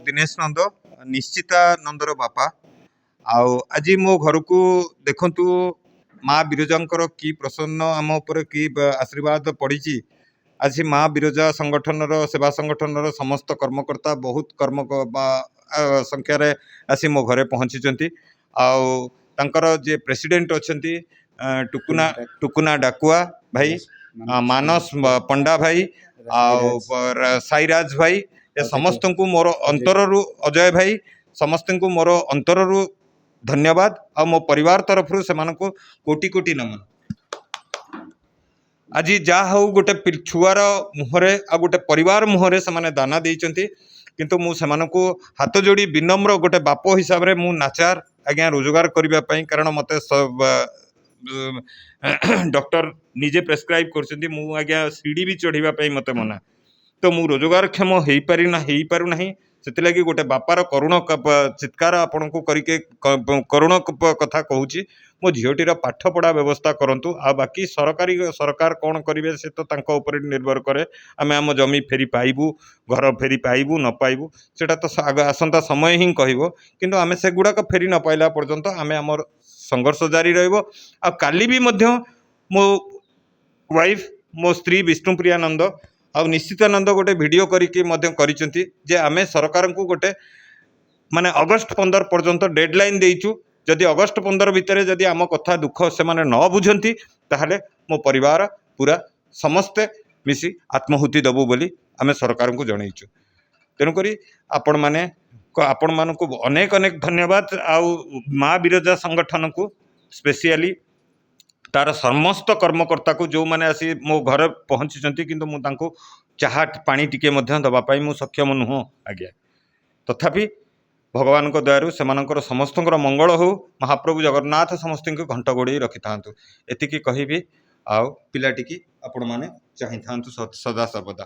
ଦିନେଶ ନନ୍ଦ, ନିଶ୍ଚିତା ନନ୍ଦର ବାପା। ଆଉ ଆଜି ମୋ ଘରକୁ ଦେଖନ୍ତୁ, ମା ବିରଜାଙ୍କର କି ପ୍ରସନ୍ନ ଆମ ଉପରେ, କି ଆଶୀର୍ବାଦ ପଡ଼ିଛି। ଆଜି ମା ବିରଜା ସଂଗଠନର, ସେବା ସଂଗଠନର ସମସ୍ତ କର୍ମକର୍ତ୍ତା ବହୁତ କର୍ମ ବା ସଂଖ୍ୟାରେ ଆସି ମୋ ଘରେ ପହଞ୍ଚିଛନ୍ତି। ଆଉ ତାଙ୍କର ଯିଏ ପ୍ରେସିଡେଣ୍ଟ ଅଛନ୍ତି ଟୁକୁନା, ଟୁକୁନା ଡାକୁଆ ଭାଇ, ମାନସ ପଣ୍ଡା ଭାଇ ଆଉ ସାଇରାଜ ଭାଇ, ଏ ସମସ୍ତଙ୍କୁ ମୋର ଅନ୍ତରରୁ, ଅଜୟ ଭାଇ, ସମସ୍ତଙ୍କୁ ମୋର ଅନ୍ତରରୁ ଧନ୍ୟବାଦ ଆଉ ମୋ ପରିବାର ତରଫରୁ ସେମାନଙ୍କୁ କୋଟି କୋଟି ନମନ। ଆଜି ଯାହା ହଉ ଗୋଟେ ଛୁଆର ମୁହଁରେ ଆଉ ଗୋଟେ ପରିବାର ମୁହଁରେ ସେମାନେ ଦାନା ଦେଇଛନ୍ତି। କିନ୍ତୁ ମୁଁ ସେମାନଙ୍କୁ ହାତ ଯୋଡ଼ି ବିନମ୍ର, ଗୋଟେ ବାପ ହିସାବରେ ମୁଁ ନାଚାର ଆଜ୍ଞା ରୋଜଗାର କରିବା ପାଇଁ, କାରଣ ମୋତେ ଡକ୍ଟର ନିଜେ ପ୍ରେସକ୍ରାଇବ୍ କରୁଛନ୍ତି, ମୁଁ ଆଜ୍ଞା ସିଡ଼ି ବି ଚଢ଼ିବା ପାଇଁ ମୋତେ ମନା। ତ ମୁଁ ରୋଜଗାରକ୍ଷମ ହେଇପାରି ନା ହେଇପାରୁନାହିଁ। ସେଥିଲାଗି ଗୋଟେ ବାପାର କରୁଣ ଚିତ୍କାର ଆପଣଙ୍କୁ କରିକି କରୁଣ କଥା କହୁଛି, ମୋ ଝିଅଟିର ପାଠପଢ଼ା ବ୍ୟବସ୍ଥା କରନ୍ତୁ। ଆଉ ବାକି ସରକାରୀ, ସରକାର କ'ଣ କରିବେ ସେ ତ ତାଙ୍କ ଉପରେ ନିର୍ଭର କରେ। ଆମେ ଆମ ଜମି ଫେରି ପାଇବୁ, ଘର ଫେରି ପାଇବୁ ନ ପାଇବୁ, ସେଇଟା ତ ଆସନ୍ତା ସମୟ ହିଁ କହିବ। କିନ୍ତୁ ଆମେ ସେଗୁଡ଼ାକ ଫେରି ନ ପାଇଲା ପର୍ଯ୍ୟନ୍ତ ଆମେ ଆମର ସଂଘର୍ଷ ଜାରି ରହିବ। ଆଉ କାଲି ବି ମଧ୍ୟ ମୋ ୱାଇଫ୍, ମୋ ସ୍ତ୍ରୀ ବିଷ୍ଣୁପ୍ରିୟା ନନ୍ଦ ଆଉ ନିଶ୍ଚିତାନନ୍ଦ ଗୋଟେ ଭିଡ଼ିଓ କରିକି ମଧ୍ୟ କରିଛନ୍ତି ଯେ ଆମେ ସରକାରଙ୍କୁ ଗୋଟେ ମାନେ ଅଗଷ୍ଟ 15 ପର୍ଯ୍ୟନ୍ତ ଡେଡ଼ଲାଇନ୍ ଦେଇଛୁ। ଯଦି ଅଗଷ୍ଟ 15 ଭିତରେ ଯଦି ଆମ କଥା ଦୁଃଖ ସେମାନେ ନ ବୁଝନ୍ତି, ତାହେଲେ ମୋ ପରିବାର ପୁରା ସମସ୍ତେ ମିଶି ଆତ୍ମାହୁତି ଦେବୁ ବୋଲି ଆମେ ସରକାରଙ୍କୁ ଜଣେଇଛୁ। ତେଣୁକରି ଆପଣମାନେ, ଆପଣମାନଙ୍କୁ ଅନେକ ଅନେକ ଧନ୍ୟବାଦ। ଆଉ ମା ବିରଜା ସଂଗଠନକୁ, ସ୍ପେସିଆଲି ତାର ସମସ୍ତ କର୍ମକର୍ତ୍ତାକୁ, ଯେଉଁମାନେ ଆସି ମୋ ଘରେ ପହଞ୍ଚିଛନ୍ତି, କିନ୍ତୁ ମୁଁ ତାଙ୍କୁ ଚାହା ପାଣି ଟିକେ ମଧ୍ୟ ଦେବା ପାଇଁ ମୁଁ ସକ୍ଷମ ନୁହଁ ଆଜ୍ଞା। ତଥାପି ଭଗବାନଙ୍କ ଦୟାରୁ ସେମାନଙ୍କର ସମସ୍ତଙ୍କର ମଙ୍ଗଳ ହେଉ, ମହାପ୍ରଭୁ ଜଗନ୍ନାଥ ସମସ୍ତଙ୍କୁ ଘଣ୍ଟ ଘୋଡ଼େଇ ରଖିଥାନ୍ତୁ, ଏତିକି କହିବି। ଆଉ ପିଲାଟିକି ଆପଣମାନେ ଚାହିଁଥାନ୍ତୁ ସଦା ସର୍ବଦା।